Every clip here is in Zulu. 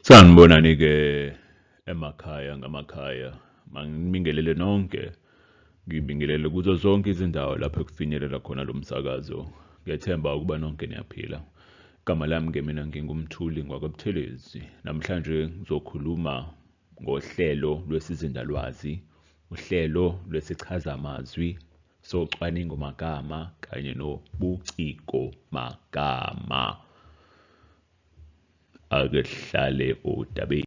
Sanibonani-ke emakhaya ngamakhaya, manginibingelele nonke, ngibingelele kuzo zonke izindawo lapho ekufinyelela khona lo msakazo. Ngiyethemba ukuba nonke niyaphila. Igama lami-ke mina nginguMthuli ngwakaButhelezi. Namhlanje ngizokhuluma ngohlelo lwesizindalwazi, uhlelo lwesichazamazwi socwaningomagama kanye nobucikomagama. Ake sihlale odabeni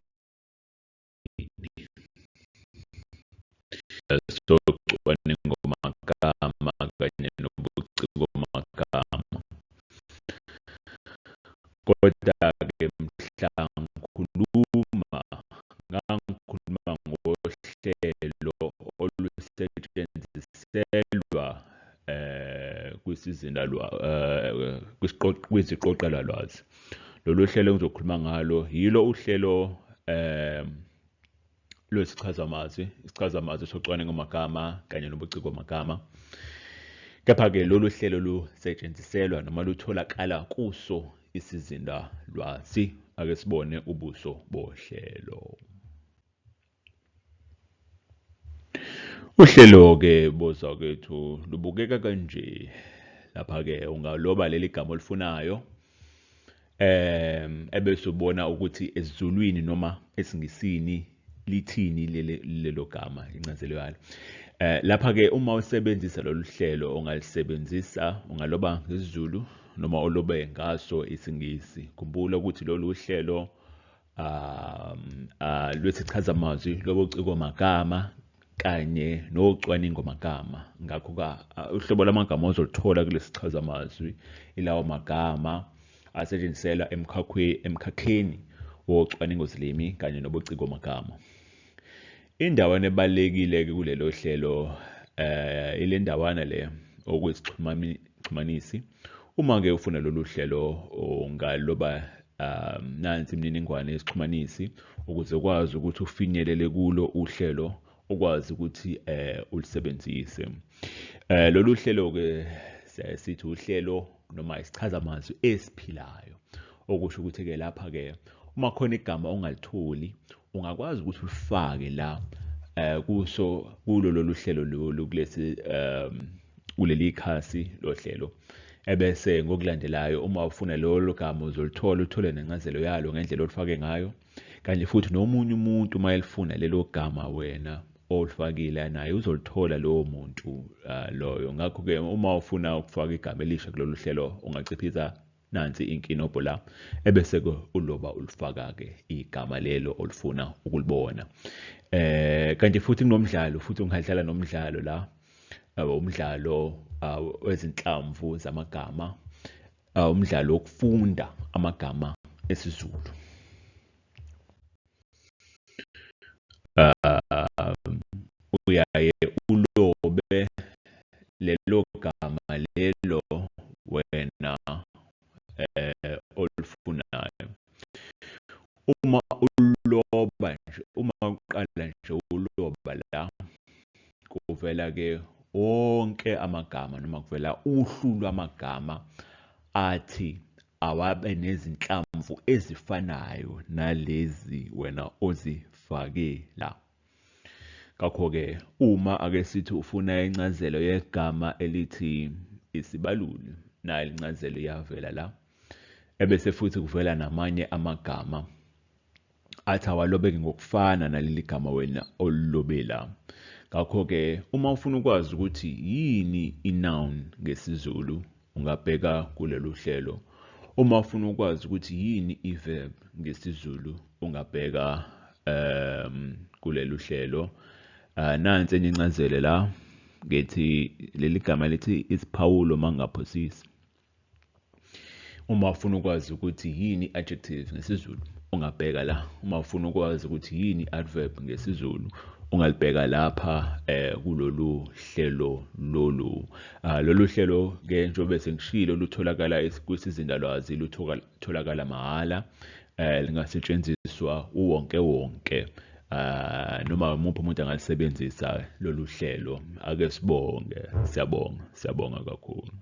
socwaningomagama kanye nobucikomagama. Kodwa-ke mhla ngikhuluma, ngangikhuluma ngohlelo olusetshenziselwa kwisizinda kwiziqoqelalwazi. Lolu hlelo engizokhuluma ngalo yilo uhlelo lwesichazamazwi, isichazamazwi socwaningomagama kanye nobucikomagama. Kepha-ke lolu hlelo lusetshenziselwa noma lutholakala kuso isizindalwazi. Ake sibone ubuso bohlelo. Uhlelo-ke bozakwethu lubukeka kanje. Lapha-ke ungaloba leli gama olifunayo ebese ubona ukuthi esiZulwini noma esiNgisini lithini lelo gama, incazelo yalo. Lapha-ke uma usebenzisa lolu hlelo ungalisebenzisa, ungaloba ngesiZulu noma ulobe ngaso isiNgisi. Khumbula ukuthi lolu hlelo lwesichazamazwi lobucikomagama kanye nocwaningomagama. Ngakho-ke uhlobo lwamagama ozoluthola kulesi chazamazwi ilawo magama asetshenziselwa emkhakheni wocwaningozilimi kanye nobucikomagama. Indawana ebalulekile-ke kulelo hlelo ile ndawana le okuyisixhumanisi. Uma-ke ufuna lolu hlelo ungaloba nansi imininingwane yesixhumanisi ukuze ukwazi ukuthi ufinyelele kulo uhlelo, ukwazi ukuthi ulisebenzise. Lolu hlelo-ke siyaye sithi uhlelo noma isichazamazwi esiphilayo, okusho ukuthi-ke lapha-ke uma khona igama ongalitholi ungakwazi ukuthi ulifake la kuso kulo lolu hlelo lolu kulesi kuleli khasi lohlelo, ebese ngokulandelayo uma ufuna lolo gama uzolithola, uthole nencazelo yalo ngendlela olifake ngayo, kanti futhi nomunye umuntu uma elifuna lelo gama wena olifakile naye uzolithola lowo muntu loyo. Ngakho-ke uma ufuna ukufaka igama elisha kulolu hlelo ungaciphiza nansi inkinobho la, ebese-ke uloba ulifaka-ke igama lelo olifuna ukulibona. Kanti futhi kunomdlalo, futhi ungadlala nomdlalo la, umdlalo wezinhlamvu zamagama, umdlalo wokufunda amagama esiZulu. Uyaye ulobe lelo gama lelo wena olifunayo. Uma uloba nje, uma uqala nje uloba la, kuvela-ke wonke amagama noma kuvela uhlu lwamagama athi awabe nezinhlamvu ezifanayo nalezi wena ozifake la. Ngakho-ke uma ake sithi ufuna incazelo yegama elithi isibaluli, nayo incazelo iyavela la. Ebese futhi kuvela namanye amagama athi awalobeke ngokufana naleli gama wena olilobe la. Ngakho-ke uma ufuna ukwazi ukuthi yini i-noun ngesiZulu, ungabheka kulolu hlelo. Uma ufuna ukwazi ukuthi yini i-verb ngesiZulu, ungabheka kulolu hlelo. Nansi enye incazelo la, ngithi leli gama lithi isiphawulo mangingaphosisi. Uma ufuna ukwazi ukuthi yini i-adjective ngesiZulu, ungabheka la. Uma ufuna ukwazi ukuthi yini i-adverb ngesiZulu, ungalibheka lapha kulolu hlelo lolu. Lolu hlelo ke njengoba sengishilo lutholakala kwisizindalwazi, lutholakala mahhala, lingasetshenziswa uwonke wonke. Noma umuphi umuntu angalisebenzisa lolu hlelo. Ake sibonge, siyabonga, siyabonga kakhulu.